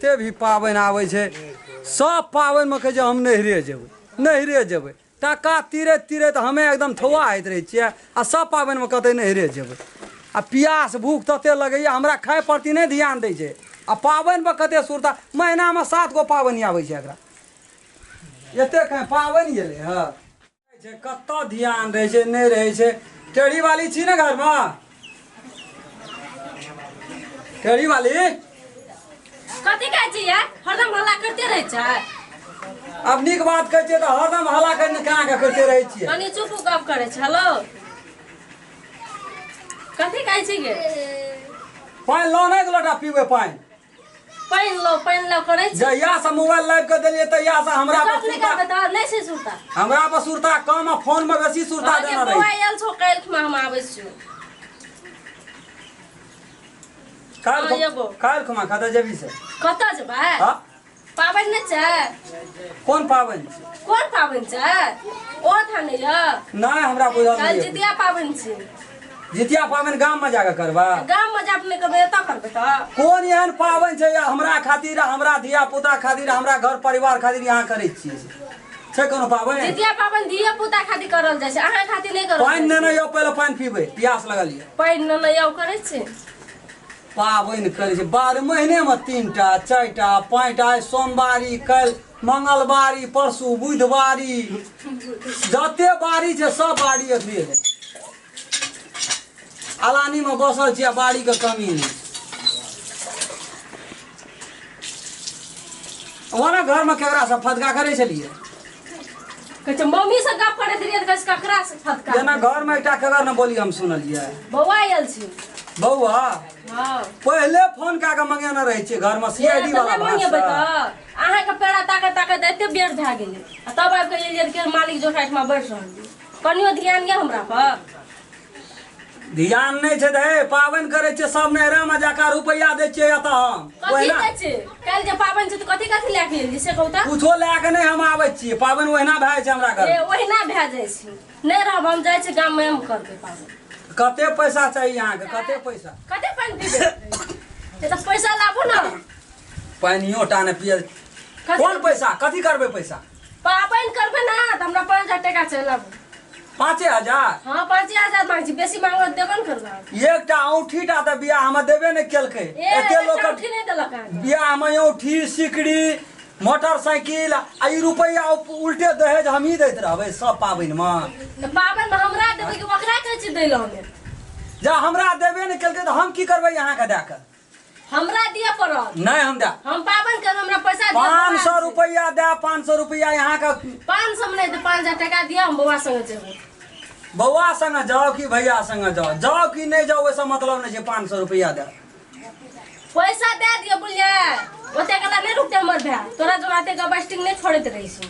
जते भी पाबनि आबै छै सब पाबनिमे कहै छै हम नैहरे जेबै नैहरे जेबै। टाका तीरैत तीरैत हमे एकदम थौआ होइत रहै छियै आ सब पाबनिमे कतै नैहरे जेबै। आ पियास भूख तते लगैया हमरा खाय प्रति नहि ध्यान दै छै। आ पाबनिपर कते सुरता, महीनामे 7 गो पाबनि आबै छै एकरा, एते खाय पाबनि गेलै हँ। कतऽ ध्यान रहै छै नहि रहै छै। टेढ़ी वाली छी ने घरमे? टेढ़ी वाली कथी कहै छी यार, हरदम हल्ला करते रहै छै। अब नीक बात कहै छियै तऽ हरदम हल्ला करने केना के करते रहै छियै? कनी चुप गप करै छै। हेलो कथी कहै छी गे? पानि लऽ नहि लोटा पीबै पानि। पानि लो पानि लो करै छी। जहिया से मोबाइल लाइव के देलियै तहिया से हमरा पर सुरता नहि छै, सुरता हमरा पर सुरता कम आ फोन में बेसी सुरता देना रहै। बौआ आयल छौ काल्हि हम आबै छियौ। काल्हि खुमा कतऽ जेबी से? कतऽ जेबै? पाबनि नहि छै? कोन पाबनि छै? कोन पाबनि छै? ओ था नहि यऽ? नहि हमरा बुझल नहि। जितिया पाबनि छै। जितिया पाबनि गाम में जाके करबा? गाम में जाके नहि करबै, एतऽ करबै। तऽ कोन एहन पाबनि छै हमरा खातिर, हमरा धिया पुता खातिर, हमरा घर परिवार खातिर यहाँ करै छियै? छै कोनो पाबनि? जितिया पाबनि धिया पुता खातिर करल जाइ छै, अहाँ खातिर नहि करल। पानि नेने यौ, पहिले पानि पीबै, प्यास लगल यऽ। पानि नेने यौ करै छै? पाबनि करै छै 12 महीनेमे 3 टा 4 टा 5 टा, सोमवारी, काल्हि मंगलवारी, परसू बुधवारी, जते बारी छै सब बारी अथी है। अलानी में बसल छी आ बाड़ी के कमी नहीं। ओना घर में केकरा से फदका करै छलियै? कहै छै मम्मी से गप करैत रहियै तऽ कहै छै ककरा से फदका? जेना घर में एकटा केकर ने बोली हम सुनलियै। बौआ आयल छी। बौआ? हाँ। पहिले फोन कए के मंगेने रहै छियै घर में, सीआईडी वाला मंगेबै तऽ अहाँके पेड़ा ताकत ताकत एते बेर भए गेलै आ तब आबि कऽ एलियै के मालिक जो साइडमे बैठ रहल। कनियो ध्यान यऽ हमरा पर? ध्यान नहि छै तऽ पाबनि करै छियै सब नैहरा में जाकर रुपैआ दै छियै एतऽ हम। कथी दै छियै? काल्हि जे पाबनि छै तऽ कथी कथी लए के एलियै से कहू तऽ? कुछो लए के नहि हम आबै छियै, पाबनि ओहिना भए जाइ छै हमरा घर। ए ओहिना भए जाइ छै, नहि रहब हम जाइ छी गाम में, हम करबै पाबनि। कते पैसा चाही अहाँके? कते पैसा? कते पानि पीबै? तऽ पैसा लाबू ने। पानियो टा नहि पिय। कोन पैसा? कथी करबै पैसा? पाबनि करबै ने तऽ हमरा 5000 टका चाही, लाबू। 5000? हाँ 5000 मांगै छी, बेसी मांगो देबो ने करबै। एकटा औंठी टा तऽ बियाह मे देबे नहि केलकै। एते लोक औंठी नहि देलक अहाँके बियाह मे, औंठी सिकड़ी मोटरसाइकिल आ ई रुपैआ उल्टे दहेज हमही दैत रहबै सब पाबनि मे। तऽ पाबनि मे हमरा देबै कि ओकरा कहै छी दै लए? हमे जा हमरा देबे नहि केलकै तऽ हम की करबै अहाँके दए कऽ? हमरा दिअ पड़त। नहि हम दए, हम पाबनि करबै, हमरा पैसा दिअ। 500 रुपैआ दए, 500 रुपैआ अहाँके। 500 मे नहि, 5000 टका दिअ, हम बौआ संगे जेबै। बौआ संगे जाउ कि भैया संगे जाउ, जाउ कि नहि जाउ ओहिसँ मतलब नहि छै, 500 रुपैआ दए। पैसा दए दिअ बुझलियै, ओते कला नहि रुकतै हमर भाय, तोरा जो एते गबस्टिंग नहि छोड़ैत रहै छै।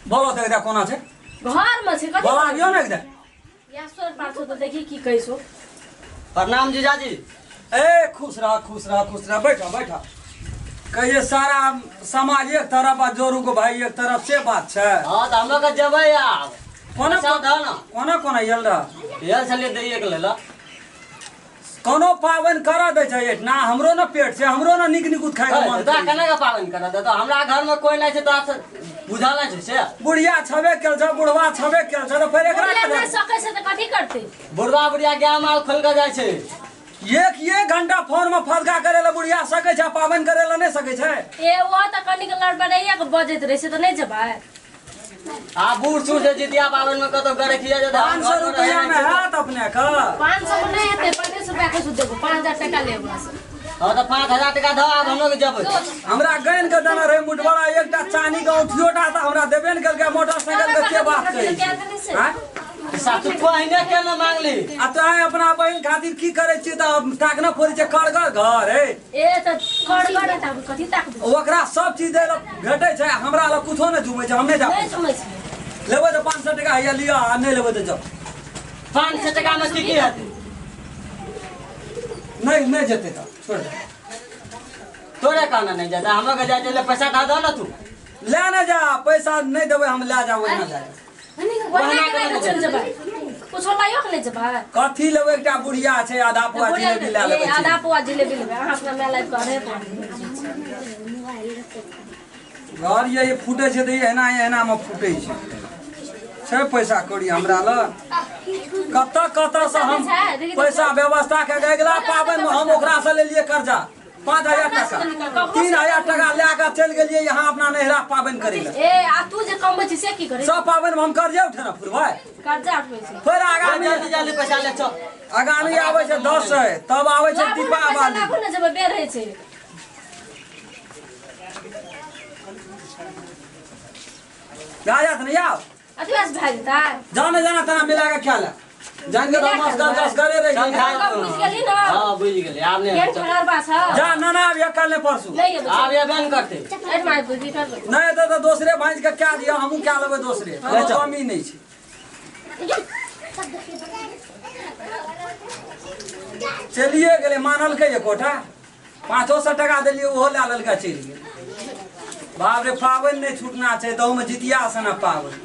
बोलो तऽ एकटा कोना छै? घर मे छै। बोला दियौ ने एकटा। या सोर पाछो तऽ देखी की कहै छौ। प्रणाम जीजाजी। ए खुश रह खुश रह खुश रह, बैठा बैठा। कहिए सारा समाज एक तरफ आ जोरू के भाई एक तरफ से बात छै। हाँ तऽ हमलोग के जेबै आब। कोना कोना कोना आयल रह? आयल छलियै दैये के लेल। कोनो पाबनि करऽ दै छै एहिठिना? हमरो ने पेट छै, हमरो ने नीक निकुत खाय के मन। तोरा केना के पाबनि करऽ देतौ? हमरा घर में कोई नहि छै, तोरा से बुझल नहि छै से? बुढ़िया छबे केल छै, बुढ़वा छबे केल छै, तऽ फेर एकरा बुढ़िया नहि सकै छै तऽ कथी करतै? बुढ़वा बुढ़िया गाय माल खोल के जाइ छै। एक एक घंटा फोन में फदका करे ला बुढ़िया सकै छै, पाबनि करे ला नहि सकै छै? ए ओ तऽ कनिक लड़बड़ैया के बजैत रहै छै तऽ नहि जेबै? आ बूढ़ सूढ़ जे जितिया पाबनि में कतौ गरखिया जे 500 रुपैआ में हैत अपने के? 500 में नहि हेतै, 25 रुपैआ कैसे देबो, 5000 टका लेब। हाँ तऽ 5000 टका दऽ, आब हमलोग जेबै। हमरा गानि के देने रहै मुठबड़ा, एकटा चानी के औंठियो टा तऽ हमरा देबे ने केलकै, मोटरसाइकिल के के बात कहै छै? सासु पहिने के ने मांगली। आ तों अपना बहिन खातिर की करै छी तऽ ताक न फोड़ै छै कड़गर घर है। ए तऽ कड़गर है तऽ कथी ताकबै? ओकरा सब चीज दै लए भेटै छै, हमरा लग कुछो नहि झुमै छै, हम नहि जाबै। लेबै तऽ 500 टका हैया लिअ, आ नहि लेबै तऽ जाउ। 500 टका मे की की हेतै? नहि नहि जेतै तऽ छोड़ दे। तोरे कहना नहि जेतै, हमरो के जाइ छै, पैसा दऽ दऽ ने तू। ले ने जा, पैसा नहि देबै हम, लए जाउ ओहिना लए जाउ। ओहिना केना चलि जेबै? कुछो लाइयो के नहि जेबै? कथी लेबै? एकटा बुढ़िया छै, आधा पुआ जिलेबी लए लेबै। आधा पुआ जिलेबी लेबै अहाँ अपना माय लाइफ करे घर ये फूटे छै तऽ एना एना मे फूटे छै। छै पैसा कौड़ी हमरा लग? कतऽ कतऽ से हम पैसा व्यवस्था के अगिला पाबनि मे हम ओकरा से लेलियै कर्जा 5000 टका, 3000 टका लए कऽ चलि गेलियै यहाँ अपना नैहरा पाबनि करै लए। ए आ तू जे कमबै छी से की करै? सब पाबनि मे हम कर्जे उठेना फुरबै, कर्जा उठबै छी। फेर आगामी जल्दी जल्दी पैसा ले चल। आगामी आबै छै 10 तब आबै छै दीपावली। लाबू ने जेबै, बेर होइ छै। भए जायत ने आब? अथी बस भए जेतै। जाने जाना तना मिला के खा ले। जान के तो मस्त दस करे रही। चल खा। बुझि गेली ना? हां बुझि गेली। आब नहि केहन खराब छ। जा नाना आब ये कल ने परसू। नहीं आब ये बंद करते। एठमा बुझि करबै। नहीं तो दोसरे भांज के क्या दिया, हमहूँ क्या लेबै दोसरे। कमी नहीं छै। चलिए गेलै, मानलकै एकोटा 500 टका देलियै ओहो लए लेलकै चलि गेल। बाप रे पाबनि नहि छूटना छै, तहूमे जितिया सना पाबनि।